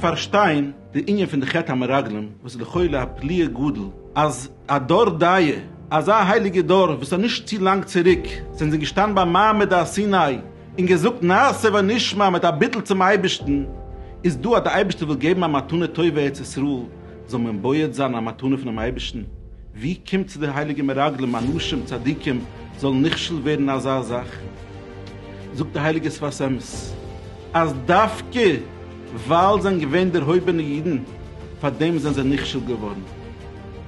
פארשטיין די ענין פון די חטא המרגלים וואס איז לכאורה א פליאה גדול אז א דור דעה, אזא הייליגע דור וואס איז נישט צו לאנג צוריק זענען זיי געשטאנען ביים מעמד הר סיני און געזאגט נעשה ונשמע מיט א ביטול צום אייבערשטן, איז דא אז די אייבערשטער וויל געבן א מתנה טובה ארץ ישראל זאל מען בועט זיין א מתנה פונעם אייבערשטן? ווי קומט צו די הייליגע מרגלים אנשים צדיקים זאלן נכשל ווערן אין אזא זאך? זאגט די הייליגע שפת אמת אז דווקא ווייל זיי זענען געווען דערהויבענע אידן פאר דעם זענען זיי נכשל געווארן.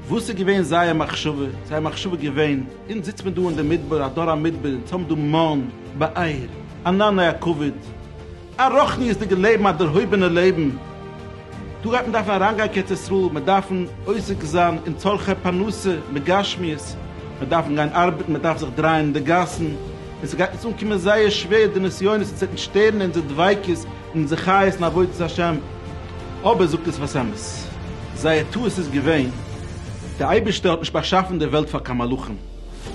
וואס איז געווען זייער מחשבה? זייער מחשבה איז געווען, אונז זיצט מען דא אין די מדבר, א דור המדבר, אונז האבן דא מן, באר, ענני הכבוד, א רוחניות'דיגע לעבן, א דערהויבענע לעבן. דא גייט מען דארפן אריינגיין קיין ארץ ישראל, מען דארפן עוסק זיין אין צרכי פרנסה, מיט גשמיות, מען דארפן גיין ארבעטן, מען דארף זיך דרייען אין די גאסן, און ס'גייט אונז אנקומען זייער שווער די נסיונות, און ס'וועט אונז שטערן אונזער דביקות און אונזער חיות אין עבודת השם. אבער זאגט דער שפת אמת, זייער טעות איז געווען, דער אייבערשטער האט נישט באשאפן די וועלט פאר קיין מלאכים,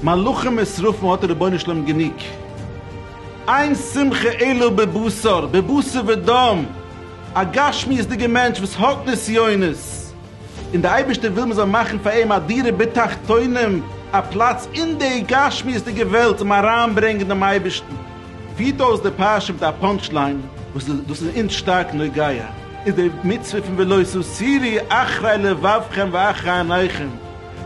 מלאכים און שרפים האט דער רבונו של עולם גענוג, אין שמחה אלא בבשר, בבשר ודם, א גשמיות'דיגער מענטש וואס האט נסיונות, און דער אייבערשטער וויל מען זאל מאכן פאר אים א דירה בתחתונים, א פלאץ אין די גשמיות'דיגע וועלט זאל מען אריינברענגען דעם אייבערשטן. פירט אויס די פרשה מיט א punch line וואס דאס איז אונז שטארק נוגע, איז די מצוה פון ולא תתורו אחרי לבבכם ואחרי עיניכם,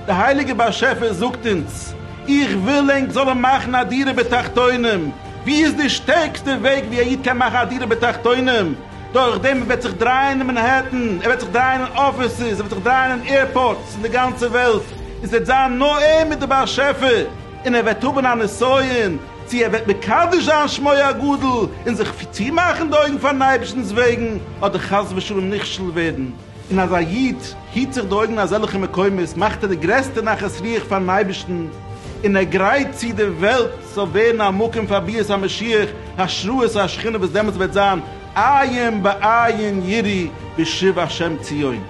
די הייליגע באשעפער זאגט אונז, איך וויל ענק זאלן מאכן א דירה בתחתונים, ווי איז די שטערקסטע וועג ווי א איד קען מאכן א דירה בתחתונים? דורך דעם ער וועט זיך דרייען אין מאנהעטן, ער וועט זיך דרייען אין אפיסעס, ער וועט זיך דרייען אין עירפארטס, אין די גאנצע וועלט, און ס'וועט זיין נאר ער מיט די באשעפער, און ער וועט האבן א נסיון צו ער וועט מקדש זיין שמו הגדול און זיך צומאכן די אויגן פארן אייבערשטנ'ס וועגן, אדער חס ושלום נכשל ווערן. און אז א איד היט זיך די אויגן אין אזעלכע מקומות, מאכט ער די גרעסטע נחת רוח פארן אייבערשטן, און ער גרייט צו די וועלט זאל ווערן א מקום פאר ביאת המשיח, השראת השכינה וואס דעמאלטס וועט זיין עין בעין יראו בשוב השם ציון.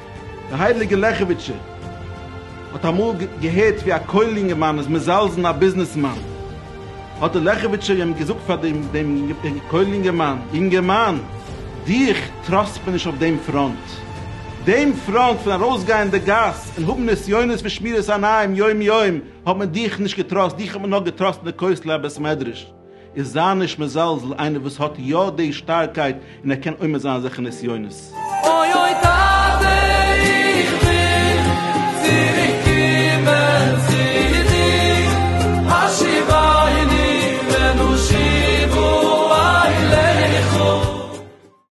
דער הייליגער לעכעוויטשער האט אמאל געהערט ווי א כולל אינגערמאן איז מזלזל אין א ביזנעסמאן, האט דער לעכעוויטשער אים געזאגט פאר דעם דעם כולל אינגערמאן, אינגערמאן, דיך טראסט מען נישט אויף דעם פראנט, דעם פראנט פון ארויסגיין אין די גאס און האבן נסיונות פון שמירת עיניים יום יום, האט מען דיך נישט געטראסט, דיך האט מען נאר געטראסט אין די כותלי הבית מדרש. איז זיי נישט מזלזל איינער וואס האט יא די שטארקייט און ער קען עומד זיין אזעלכע נסיונות.